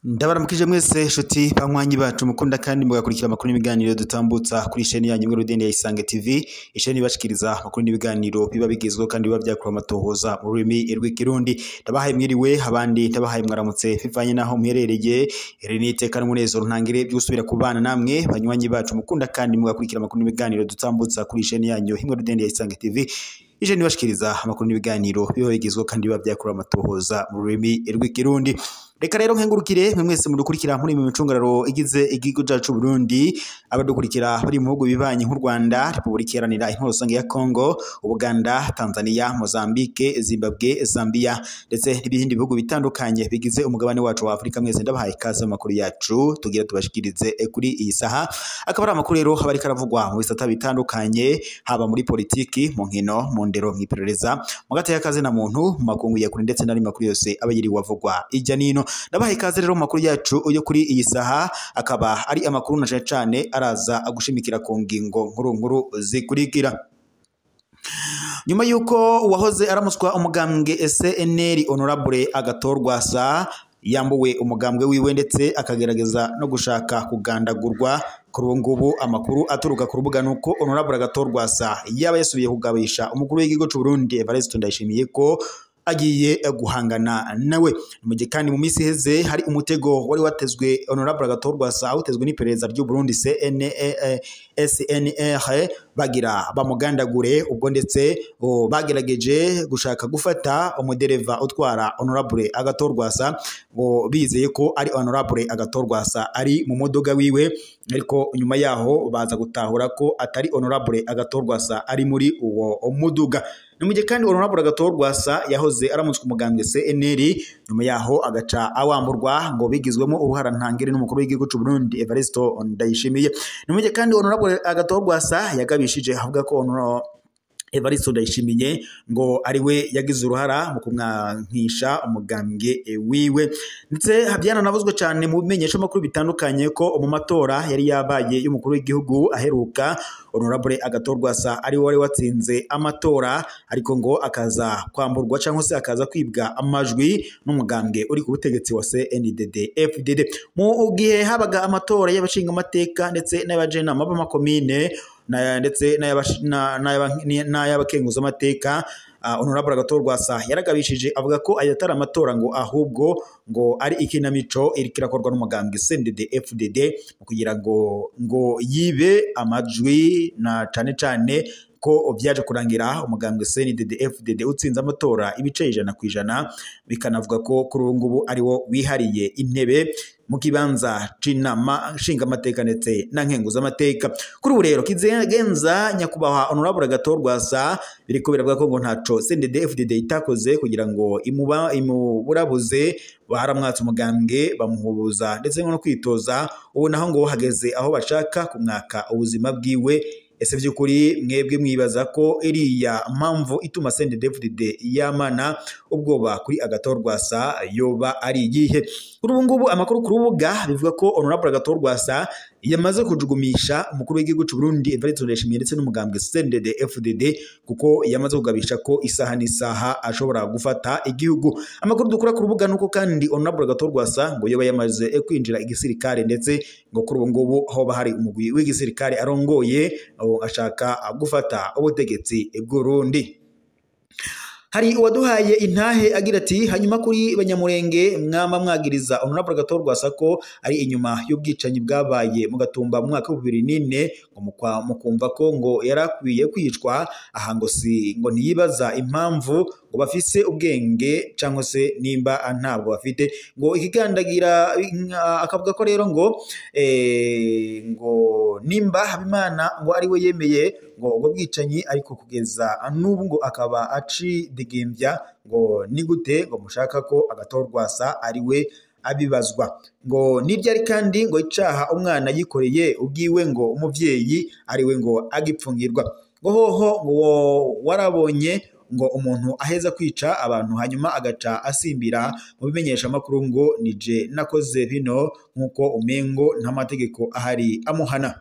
Ndabaramukije mwese nshuti banywanyi bacu mukunda kandi mugakurikira amakuru n'ibiganiro dutambutsa kuri chaîne yanyu imwe Rudende ya Isange TV, isheni ibashikiriza amakuru n'ibiganiro biba bigezweho kandi biba byakura amatohoza mu rurimi rw'ikirundi. Ndabahaye mwiriwe, abandi ndabahaye mwaramutse bivanye naho muherereye. Iri ni iteka n'umunezero ntangire byo gusubira kubana namwe banywanyi bacu mukunda kandi mugakurikira amakuru n'ibiganiro dutambutsa kuri chaîne yanyu imwe Rudende ya Isange TV, isheni ibashikiriza amakuru n'ibiganiro biba bigezweho kandi biba byakura amatohoza mu rurimi rw'ikirundi. Reka rero nkengurukire mwe mwese mudukurikira muri mu micungararo igize igihugu cyacu Burundi, abadukurikira bari mu bihugu bibanyi nk'u Rwanda, Repubulika Iharanira Intwaro Rusange ya Kongo, Uganda, Tanzania, Mozambique, Zimbabwe, Zambia ndetse n'ibindi bihugu bitandukanye bigize umugabane wacu wa Afrika. Mwese ndabahaye ikaze mu makuru yacu tugira tubashikirize kuri iyi saha. Akaba ari amakuru rero aba ariko aravugwa mu bisata bitandukanye, haba muri politiki, mu nkino, mu ndero, mu iperereza, mu gateka kazina muntu, mu makungu ya kure ndetse n'andi makuru yose aba yiriwe avugwa ijya nino. Ndabahaye ikaze rero mu makuru yacu yo kuri iyi saha, akaba ari amakuru na cane cane araza agushimikira ku ngingo nkuru nkuru zikurikira. Nyuma yuko uwahoze aramutswa umugambwe CNL Honorable Agathon Rwasa yambuwe umugambwe wiwe ndetse akagerageza no gushaka kugandagurwa, kuri ubu ngubu amakuru aturuka ku rubuga nuko Honorable Agathon Rwasa yaba yasubiye kugabisha umukuru w'igihugu c'u Burundi Evariste Ndayishimiye ko agiye guhangana nawe. Mu gihe kandi mu minsi iheze hari umutego wari watezwe Honorable Agathon Rwasa utezwe n'iperereza ry'u Burundi SNR bagira bamugandagure, ubwo ndetse bagerageje gushaka gufata umudereva utwara Honorable Agathon Rwasa ngo bizeye ko ari Honorable Agathon Rwasa ari mu modoka wiwe, ariko nyuma yaho baza gutahura ko atari Honorable Agathon Rwasa ari muri uwo muduga. Ni mu gihe kandi Honorable Agathon Rwasa yahoze aramutswe umugambwe CNL, nyuma yaho agaca awamburwa ngo bigizwemo uruhara ntangere n'umukuru w'igihugu c'u Burundi Evariste Ndayishimiye. Ni mu gihe kandi Honorable Agathon Rwasa yagabishije avuga ko Evariste Ndayishimiye ngo ari we yagize uruhara mu kumwankisha umugambwe wiwe, ndetse byaranavuzwe cyane mu bimenyesha makuru bitandukanye ko mu matora yari yabaye y'umukuru w'igihugu aheruka Honorable Agathon Rwasa ari we wari watsinze amatora, ariko ngo akaza kwamburwa cyangwa se akaza kwibwa amajwi n'umugambwe uri ku butegetsi wa CNDD FDD. Mu gihe habaga amatora y'abashinga amateka ndetse n'abajenama b'amakomine ndetse n'ay'abakenguzamateka, Honorable Agathon Rwasa yaragabishije avuga ko aya atari amatora ngo ahubwo ngo ari ikinamico iriko irakorwa n'umugambwe CNDD FDD kugira ngo yibe amajwi, na cane cane ko byaje kurangira umugambwe CNDD FDD utsinze amatora ibice 100%, bikanavuga ko kuri ubu ngubu ari wo wihariye intebe mu kibanza c'inama nshingamateka ndetse na nkenguzamateka. Kuri ubu rero kizengenza nyakubahwa Honorable Agathon Rwasa biriko biravuga ko ngo ntaco CNDD FDD itakoze kugira ngo imuburabuze, baramwatse umugambwe bamuhubuza ndetse no kwitoza, ubu naho ngo hageze aho bashaka kumwaka ubuzima bwiwe. Ese vy'ukuri mwebwe mwibaza ko iriya mpamvu ituma CNDD FDD yamana ubwoba kuri Agathon Rwasa yoba ari iyihe? Kuri ubu ngubu amakuru ku rubuga bivuga ko Honorable Agathon Rwasa yamaze kujugumisha umukuru w'igihugu c'u Burundi Evariste Ndayishimiye ndetse n'umugambwe CNDD FDD, kuko yamaze kugabisha ko isaha n'isaha ashobora gufata igihugu. Amakuru dukura ku rubuga nuko kandi Honorable Agathon Rwasa ngo yoba yamaze kwinjira igisirikare, ndetse ngo kuri ubu ngubu hoba hari umugwi w'igisirikare arongoye ashaka gufata ubutegetsi bw'Urundi. Hari uwaduhaye intahe agira ati hanyuma kuri Banyamurenge mwama mwagiriza Honorable Agathon Rwasa ko ari inyuma y'ubwicanyi bwabaye mu Gatumba mu mwaka wa 2004, ngo mukumva ko ngo yarakwiye kwicwa, aha ngo si ngo ntiyibaza impamvu ngo bafise ubwenge cyangwa se nimba ntabwo bafite, ngo ikigandagira akavuga ko rero ngo ngo nimba Habimana ngo ari we yemeye ngo ubwo bwicanyi, ariko kugeza n'ubu ngo akaba acidegembya, ngo ni gute ngo mushaka ko Agathon Rwasa ari we abibazwa, ngo n'iryari kandi ngo icaha umwana yikoreye ubwiwe ngo umuvyeyi ari we ngo agipfungirwa, ngo hoho ngo warabonye ngo umuntu aheza kwica abantu hanyuma agaca asimbira mu bimenyesha makuru ngo nije nakoze bino, nkuko umengo nta mategeko ahari amuhana.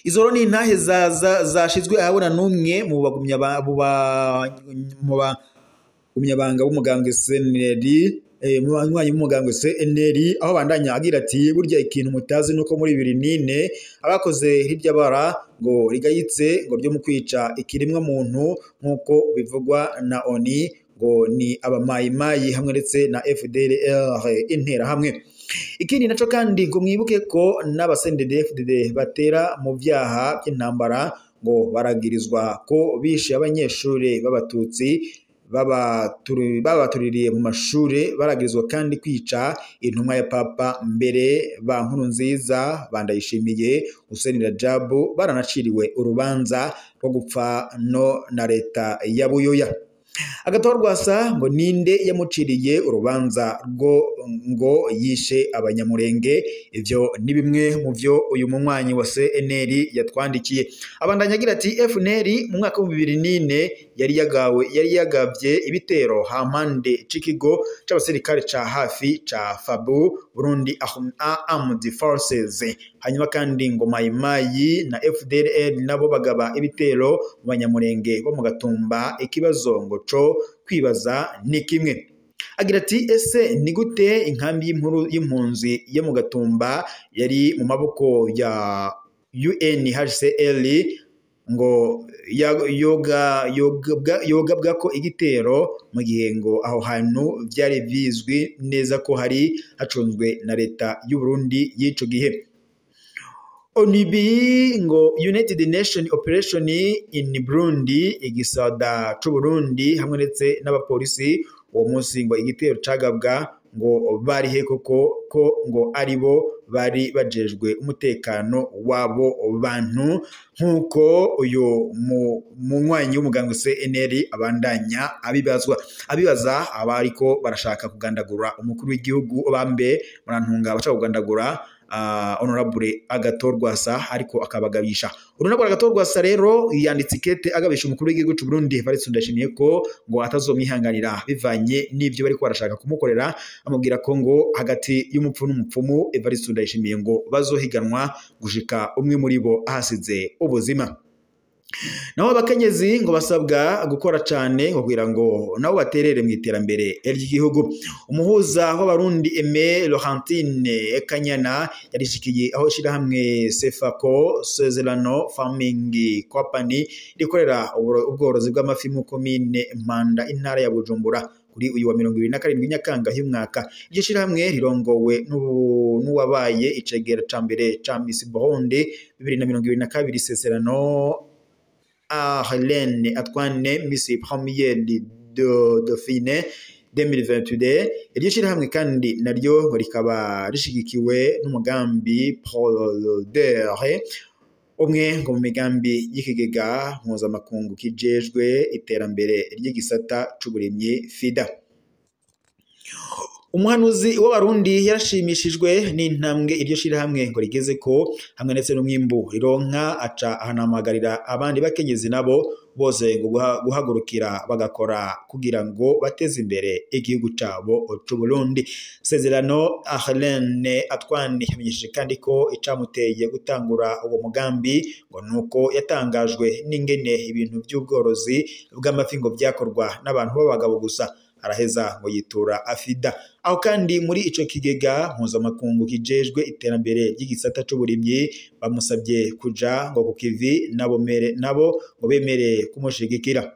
Izo ni intahe zashizwe ahabona n'umwe mu bagumyabanga b'umugambwe CNL, mu banywanyi b'umugambwe CNL, aho bandanya agira ati burya ikintu mutazi nuko muri 2004 abakoze hirya bara ngo rigayitse ngo ryo mu kwica ikirimwa muntu nkuko bivugwa na ONU ngo ni abamayimayi hamwe ndetse na FDLR intera hamwe. Ikindi naco kandi ngo mwibuke ko n'aba CNDD-FDD batera mu vyaha by'intambara ngo baragirizwa ko bishe abanyeshuri b'abatutsi babatuririye mu mashure, baragirizwa kandi kwica intumwa ya Papa mbere ba Nkurunziza bandayishimiye Hussein Rajabu, baranaciriwe urubanza rwo gupfa no na leta ya Buyoya. Agathon Rwasa ngo ninde yamuciriye urubanza rwo ngo yishe abanyamurenge? Ivyo ni bimwe mu vyo uyu munywanyi wa CNL yatwandikiye. Abandanya agira ati FNL mu mwaka wa 2004 yari yagavye ibitero hampande c'ikigo c'abasirikare ca hafi ca FABU Burundi Armed Forces. Hanyuma kandi ngo Mayimayi na FDLR nabo bagaba ibitero mu banyamurenge bo mu Gatumba. Ikibazo ngo co kwibaza ni kimwe. Agira ati ese ni gute inkambi y'impunzi yo mu Gatumba yari mu maboko ya UNHCR ngo yogabwa ko igitero mu gihe ngo aho hantu byari bizwi neza ko hari hacunzwe na leta y'u Burundi y'ico gihe. ONUB ngo United Nation Operation in Burundi, igisada c'u Burundi hamwe ndetse n'abapolisi uwo munsi ngo igitero cagabwa ngo bari he koko ko ngo aribo bari bajejwe umutekano wabo bantu, nkuko uyu munywanyi w'umugambwe CNL abandanya abibaza abariko barashaka kugandagura umukuru w'igihugu bambe murantunga bashaka kugandagura Honorable Agathon Rwasa, ariko akabagabisha. Honorable Agathon Rwasa rero yanditse ikete agabisha umukuru w'igihugu c'u Burundi Evariste Ndayishimiye ko ngo atazomwihanganira bivanye n'ivyo bariko barashaka kumukorera, amubwira ko ngo hagati y'umupfu n'umupfumu Evariste Ndayishimiye ngo bazohiganwa gushika umwe muri bo ahasize ubuzima. Naho abakenyezi ngo basabwa gukora cane ngo kugira ngo nabo baterere mu iterambere ry'igihugu. Umuhuza w'abarundi Aimé Laurentine Kanyana yarishikiye aho ishirahamwe Sefako Sezerano Farming Company rikorera ubworozi bw'amafi mu komine Mpanda intara ya Bujumbura kuri uyu wa 27 Nyakanga y'umwaka. Iryo shirahamwe rirongowe n'uwabaye icegera ca mbere ca Miss Burundi 2022 Sezerano Arlene Atwane Miss Première de Dauphine 2022. Iryo shirahamwe kandi naryo ngo rikaba rishigikiwe n'umugambi Prodere, umwe ngo mu migambi y'ikigega mpuzamakungu kijejwe iterambere ry'igisata c'uburimyi FIDA. Umuhanuzi w'abarundi yarashimishijwe n'intambwe iryo shirahamwe ngo rigeze ko hamwe ndetse n'umwimbu rironka, aca ahanamagarira abandi bakenyezi nabo bose ngo guhagurukira bagakora kugira ngo bateze imbere igihugu cabo c'u Burundi. Sezerano Arlene Atwane yamenyesheje kandi ko icamuteye gutangura uwo mugambi ngo nuko yatangajwe n'ingene ibintu by'ubworozi bw'amafi ngo byakorwa n'abantu b'abagabo gusa, araheza ngo yitura AFIDA. Aho kandi muri ico kigega mpuzamakungu kijejwe iterambere ry'igisata c'uburimyi bamusabye kuja ngo kukivi nabo ngo bemere kumushigikira.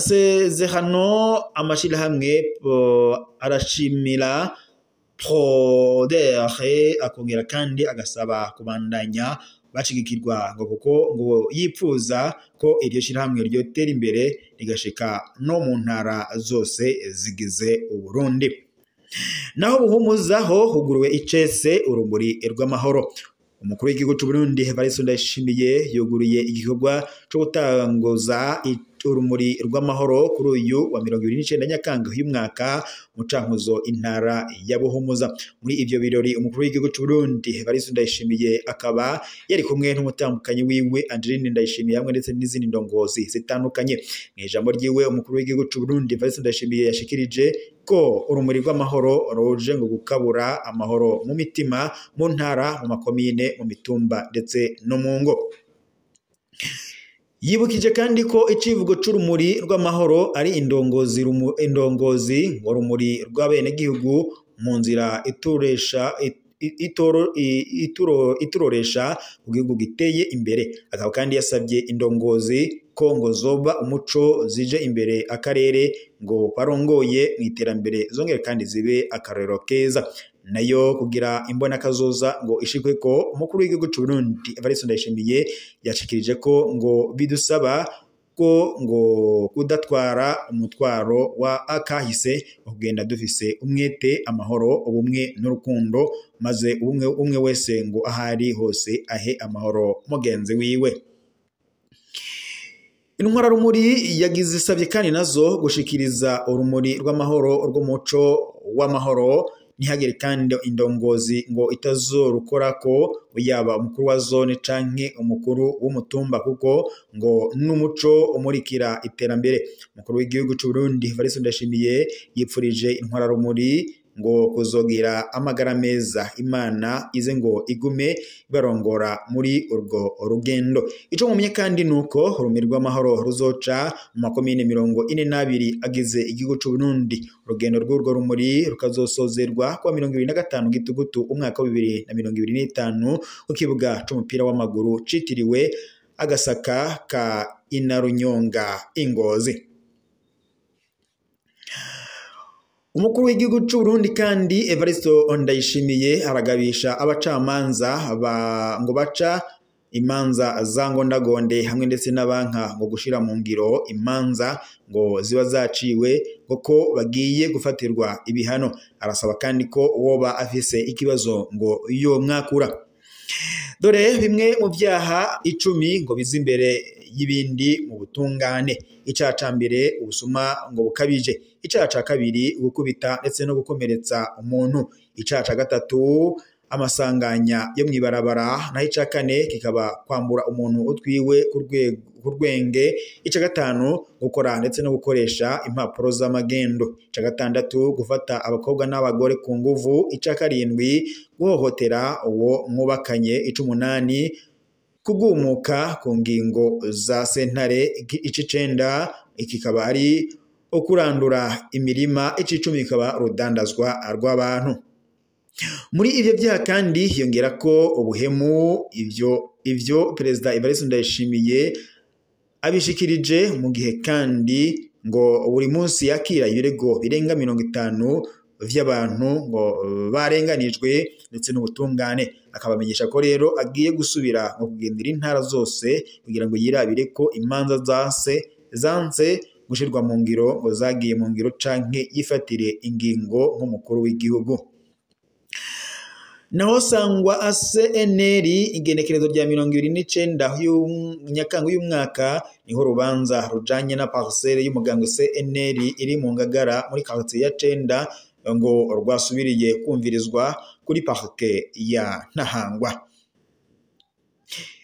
Sezerano amashirahamwe arashimira Prodere, akongera kandi agasaba kubandanya bashigikirwa ngo kuko ngo yipfuza ko iryo shirahamwe ryotera imbere rigashika no mu ntara zose zigize Uburundi. Naho buhumuzaho huguruwe icese urumuri rw'amahoro. Umukuru w'igihugu c'u Burundi Evariste Ndayishimiye yuguruye igikorwa co gutanguza urumuri rw'amahoro kuri uyu wa 29 Nyakanga y'umwaka mu Cankuzo intara ya Buhumuza. Muri ivyo birori umukuru w'igihugu c'u Burundi Evariste Ndayishimiye akaba yari kumwe n'umutambukanyi wiwe Angeline Ndayishimiye hamwe ndetse n'izindi ndongozi zitandukanye. Mu ijambo ryiwe umukuru w'igihugu c'u Burundi Evariste Ndayishimiye yashikirije ko urumuri rw'amahoro ruje ngo gukabura amahoro mu mitima, mu ntara, mu makomine, mu mitumba ndetse no mu ngo. Yibukije kandi ko icivugo c'urumuri rw'amahoro ari indongozi ngo rumuri rw'abenegihugu mu nzira ituroresha ku gihugu giteye imbere. Akaba kandi yasabye indongozi ko ngo zoba umuco zije imbere akarere ngo barongoye mu iterambere zongere kandi zibe akarorero keza. Nayo kugira imbona kazoza ngo ishikwe ko umukuru w'igihugu c'u Burundi Evariste Ndayishimiye yashikirije ko ngo bidusaba ko ngo kudatwara umutwaro wa akahise, kugenda dufise umwete, amahoro, ubumwe n'urukundo, maze ubumwe umwe wese ngo ahari hose ahe amahoro mugenzi wiwe. Intwararumuri yagize isabye kandi nazo gushikiriza urumuri rw'amahoro rw'umuco w'amahoro, ntihagire kandi indongozi ngo itazorukorako yaba umukuru wa zone canke umukuru w'umutumba, kuko ngo n'umuco umurikira iterambere. Umukuru w'igihugu c'u Burundi Evariste Ndayishimiye yipfurije intwararumuri ngo kuzogira amagara meza, Imana ize ngo igume ibarongora muri urwo rugendo. Ico mumenye kandi nuko urumuri rw'amahoro ruzoca mu makomine 42 agize igihugu c'u Burundi. Urugendo rw'urwo rumuri rukazosozerwa kuwa 25 Gitugutu umwaka wa 2025 ku kibuga c'umupira w'amaguru citiriwe Agasaka ka Inarunyonga Ingozi. Umukuru w'igihugu c'u Burundi kandi Evariste Ndayishimiye aragabisha abacamanza ngo baca imanza za ngondagonde hamwe ndetse n'abanka ngo gushira mu ngiro imanza ngo ziba zaciwe ngo ko bagiye gufatirwa ibihano. Arasaba kandi ko woba afise ikibazo ngo yo mwakura. Dore bimwe mu byaha 10 ngo biza imbere y'ibindi mu butungane. Icaha ca mbere ubusuma ngo bukabije, icaha ca kabiri gukubita ndetse no gukomeretsa umuntu, icaha ca gatatu amasanganya yo mwibarabara, naho ica kane kikaba kwambura umuntu utwiwe ku rwenge, ica gatanu gukora ndetse no gukoresha impapuro z'amagendo, ica gatandatu gufata abakobwa n'abagore ku nguvu, ica karindwi guhohotera uwo mwubakanye, ica umunani kugumuka ku ngingo za sentare, ica icenda kikaba ari ukurandura imirima, ica icumi kikaba urudandazwa rw'abantu. Muri ivyo vyaha kandi hiyongera ko ubuhemu, ivyo Perezida Evariste Ndayishimiye abishikirije mu gihe kandi ngo buri munsi yakira ibirego birenga 50 vy'abantu ngo barenganijwe ndetse n'ubutungane. Akabamenyesha ko rero agiye gusubira ngo kugendera intara zose kugira ngo yirabire ko imanza zanse gushirwa mu ngiro ngo zagiye mu ngiro canke yifatire ingingo nk'umukuru w'igihugu. Naho sangwa CNL igenekerezo rya 29 Nyakanga y'umwaka niho rubanza rujanye na parcelle y'umuganga CNL iri mu Ngagara muri quartier ya 9 ngo rwasubiriye kumvirizwa kuri parquet ya Ntahangwa.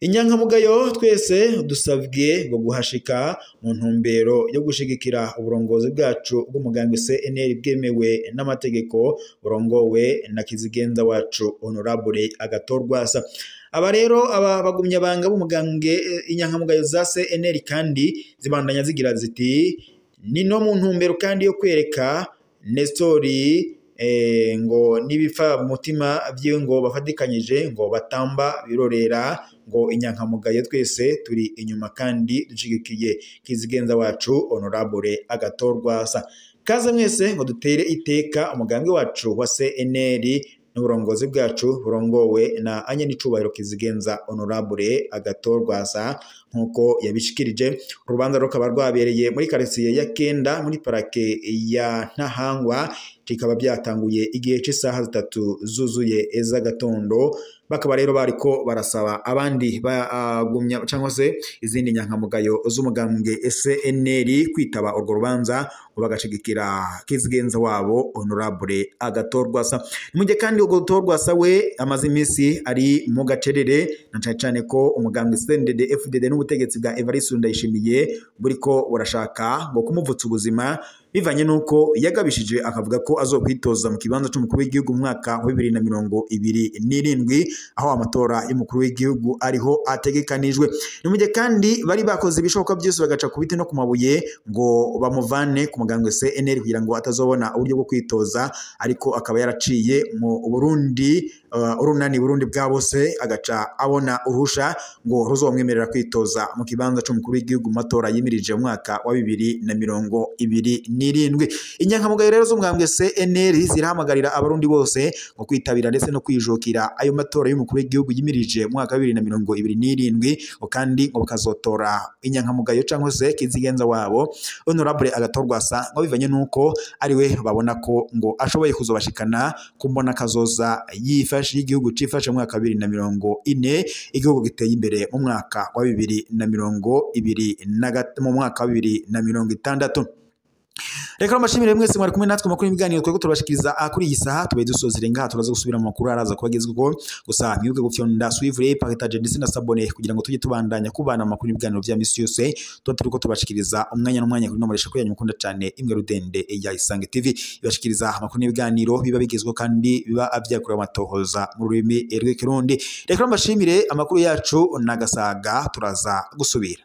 Inyankamugayo twese dusabwe ngo guhashika mu ntumbero yo gushigikira uburongozi bwacu bw'umugambwe CNL bwemewe n'amategeko burongowe na kizigenza wacu Honorable Agathon Rwasa. Aba rero aba bagumya banga b'umugambwe inyankamugayo za CNL kandi zibandanya zigira ziti ni no mu ntumbero kandi yo kwereka Nestori ngo nibifa mutima vyiwe ngo bafatikanyije ngo batamba birorera ngo inyankamugayo twese turi inyuma kandi dushigikiye kizigenza wacu Honorable Agathon Rwasa. Kaze mwese ngo dutere iteka umugambwe wacu wa CNL n'uburongozi bwacu burongowe na Anyenicubahiro Kizigenza Honorable Agathon Rwasa nkuko yabishikirije. Urubanza rukaba rwabereye muri quartier ya 9 muri parake ya Ntahangwa, kikaba byatanguye igihe cy'isaha 3 zuzuye z'agatondo, Bakaba rero bariko barasaba abandi bagumya cyangwa se izindi nyankamugayo z'umugambwe SNL kwitaba urwo rubanza ngo bagashigikira kizigenza wabo Honorable Agathon Rwasa. Mu gihe kandi Agathon Rwasa we amaze iminsi ari mu gacerere, na cane cane ko umugambwe CNDD FDD n'ubutegetsi bwa Evariste Ndayishimiye buriko burashaka ngo kumuvutsa ubuzima, bivanye nuko yagabishije akavuga ko azokwitoza mu kibanza c'umukuru w'igihugu mu mwaka wa 2027, aho amatora y'umukuru w'igihugu ariho ategekanijwe. Ni mu gihe kandi bari bakoze ibishoboka byose bagaca ku biti no ku mabuye ngo bamuvane ku mugambwe CNL kugira ngo atazobona uburyo bwo kwitoza, ariko akaba yaraciye mu Burundi, urunani Burundi bwa bose, agaca abona uruhusha ngo ruzomwemerera kwitoza mu kibanza c'umukuru w'igihugu mu matora yimirije mu mwaka wa 2027. Inyankamugayo rero z'umugambwe CNL zirahamagarira abarundi bose ngo kwitabira ndetse no kwijukira ayo matora y'umukuru w'igihugu yimirije mu mwaka wa 2027, ngo kandi ngo bakazotora inyankamugayo cyangwa se kizigenza wabo Honorable Agathon Rwasa, ngo bivanye nuko ariwe babona ko ngo ashoboye kuzobashikana kumbona kazoza yifashe y'igihugu cifashe mu mwaka wa 2040, igihugu giteye imbere mu mwaka wa 2020 mu mwaka wa 2060. Reka mbashimire mwese mwari kumwe natwe makuru ibiganiro twego turabashikiriza kuri iyi saha. Tubaye dusozere ngaha, turaza gusubira mu makuru araza kubagezweho. Gusa mwibuke gufyonda suivre, partage ndetse na s'abonner kugira ngo tujye tubandanya kubana mu makuru ibiganiro vya misi yose tuba turiko tubashikiriza umwanya n'umwanya kuri nomoresha kuri yanyu mukunda cyane imwe rudende ya Isange TV, ibashikiriza amakuru n'ibiganiro biba bigezweho kandi biba vyakorewe amatohoza mu rurimi rw'ikirundi. Reka mbashimire, amakuru yacu nagasaga, turaza gusubira.